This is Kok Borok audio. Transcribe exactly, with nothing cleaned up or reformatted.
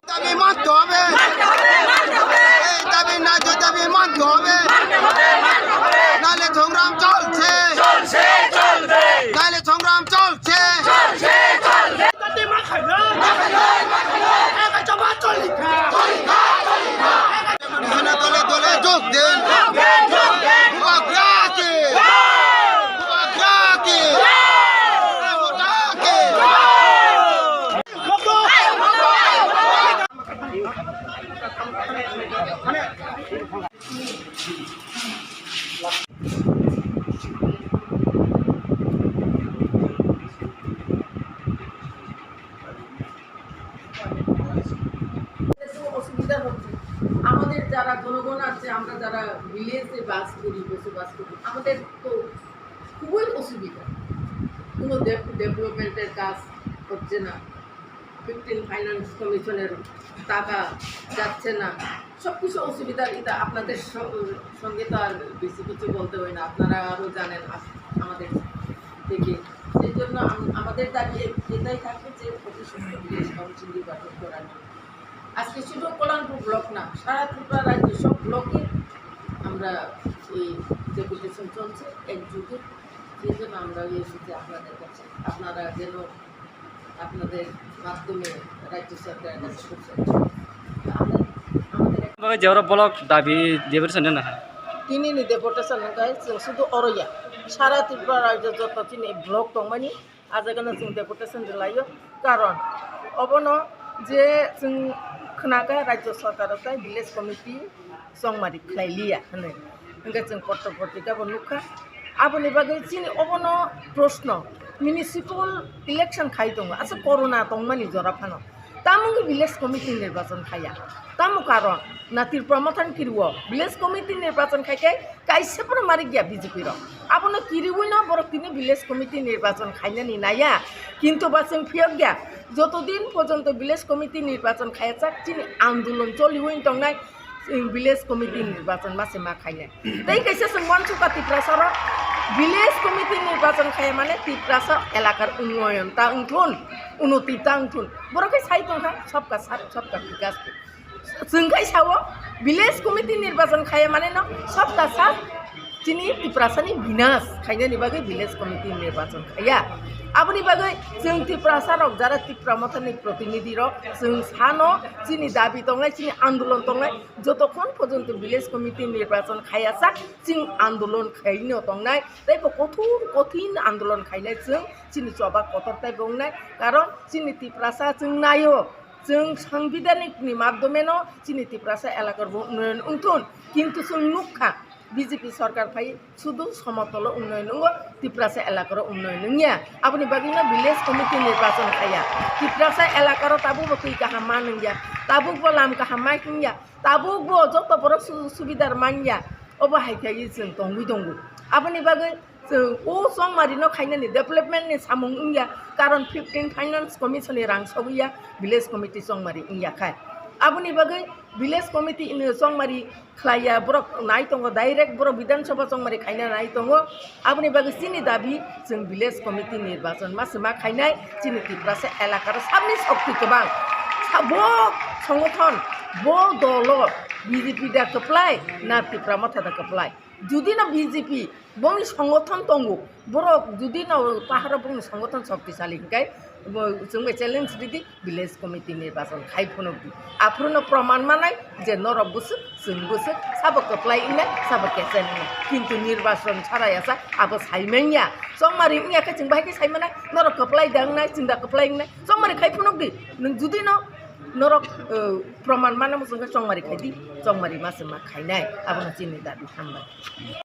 দাবি মানতে হবে। এই দাবি ন্যায্য দাবি মানতে হবে। নাহলে সংগ্রাম চলছে। নাহলে সংগ্রাম চলছে। দলে দলে যোগ দিন। যুবকরা কি? যুবকরা কি? অসুবিধা হচ্ছে। আমাদের যারা জনগণ আছে, আমরা যারা ভিলেজে বাস করি, বসবাস করি, আমাদের তো খুবই অসুবিধা। কোনো ডেভ-, ডেভেলপমেন্টের কাজ হচ্ছে না, ফিফটিন ফাইন্যান্স কমিশনের টাকা যাচ্ছে না, সব কিছু অসুবিধা। এটা আপনাদের স-, সঙ্গে তো আর বেশি কিছু বলতে হয় না, আপনারা আরও জানেন আস-, আমাদের থেকে। সেই জন্য আম-, আমাদের দাবি এ-, এটাই থাকবে যে অতি সত্বর ভিলেজ কাউন্সিল নির্বাচন করানো। আজকে শুধু কল্যাণপুর ব্লক না, সারা ত্রিপুরা রাজ্যে সব ব্লকে আমরা এই ডেপুটেশন চলছে একযোগে। সেই জন্য আমরা এসেছি আপনাদের কাছে, আপনারা যেন আপনাদের মাধ্যমে রাজ্য সরকারের কাছে খুব সহযোগিতা। আমরা, আমাদের এক- Bagai jora bolok dabi deputation na? Tini ni deputation hwnkhe chwng sudu oro ya, sara Tripura rajyo joto chini block tongmani, a jaga no chwng deputation rwlaio. Karon obono je chwng khnakha rajyo sarkar o tai village committee chongmari khlai liya hwnwi. Hwnkhe chwng potro potrika bo nukha. Aboni bagwi chini obono proshno, municipal election khai tongo, asa corona tongmani jora phano. Tamo wngwi village committee nirbachon khaiya? Tamo karon? Na Tripura Mothani kirio village committee nirbachon khai khe kaisa phano marik ya B J P rok. Abono kiriwi no borok tini village committee nirbachon khainani naiya. Kintu ba chwng phiyok ya. Joto din porjonto village committee nirbachon khaiya chak chini andolon choliwi tongnai. Chwng village committee nirbachon ma se ma khainai. Tei kaisa chwng uansukha Tiprasa rok, village committee nirbachon khaiya mane Tiprasa elakar unnoyon ta wngthun, unnoti ta wngthun. Borok khe sai tongkha, sabka saath, sabka bikas. Chwng khai sao, village committee nirbachon khaiya mane no sabka saath. Chini Tiprasani binas khainani bagwi village committee nirbachon khaiya. Aboni bagwi chwng Tiprasa rok jara Tipra Mothani protinidhi rok chwng sano chini dabi tongnai, chini andolon tongnai, jotokhon porjonto village committee nirbachon khaiya sak chwng andolon khaino tongnai, tei bo kothor kothin andolon khainai chwng chini choba kotor tei bo wngnai, karon chini Tiprasa chwng naio, chwng sangbidhanik ni madhyome no chini Tiprasa elakar bo unnoyon wngthun, kintu chwng nukha, B J P sarkar phai sudu somotolo unnoyon wngo, Tiprasa elakaro unnoyon wngya. Aboni bagwino village committee nirbachon khaiya. Tiprasa elakaro tabukbo twi kaham ma nungya, tabukbo lam kaham ma himya, tabukbo joto borok su-, subidar manya. Obo hai khaiwi chwng tongwi tongo. Aboni bagwi chwng o chongmarino khainani development ni samung wngya, karon fifteen finance commission ni rang sogwi ya village committee chongmari wngya khai. Aboni bagwi village committee ni chongmari khlaiya, borok nai tongo, direct borok Bidhan Sabha chongmari khaina nai tongo. Aboni bagwi chini dabi chwng village committee nirbachon ma se ma khainai, chini Tiprasa elakaro sabni shokti kwbang. Sa-, bo songothon, bo dolo B J P da kwplai na Tipra Motha da kwplai? Judi no B J P bongni songothon tongo, borok judi no paharo bongni songothon shoktisali hinkhe, bo chwng bai challenge ridi, village committee nirbachon khai phunukdi. Aphuru no proman manai je norok bwswk, chwng bwswk, sabo kwplai wngnai, sabo kechai wngnai. Kintu nirbachon chara yasa abo sai manya. Chongmari wngya khe chwng bahai khe sai manai, norok kwplai da wngnai, chwng da kwplai wngnai. Chongmari khai phunukdi, nwng judi no norok, eh, proman mana muchung khe chongmari khai di, chongmari ma se ma khainai, abono chini dabi. Hambai.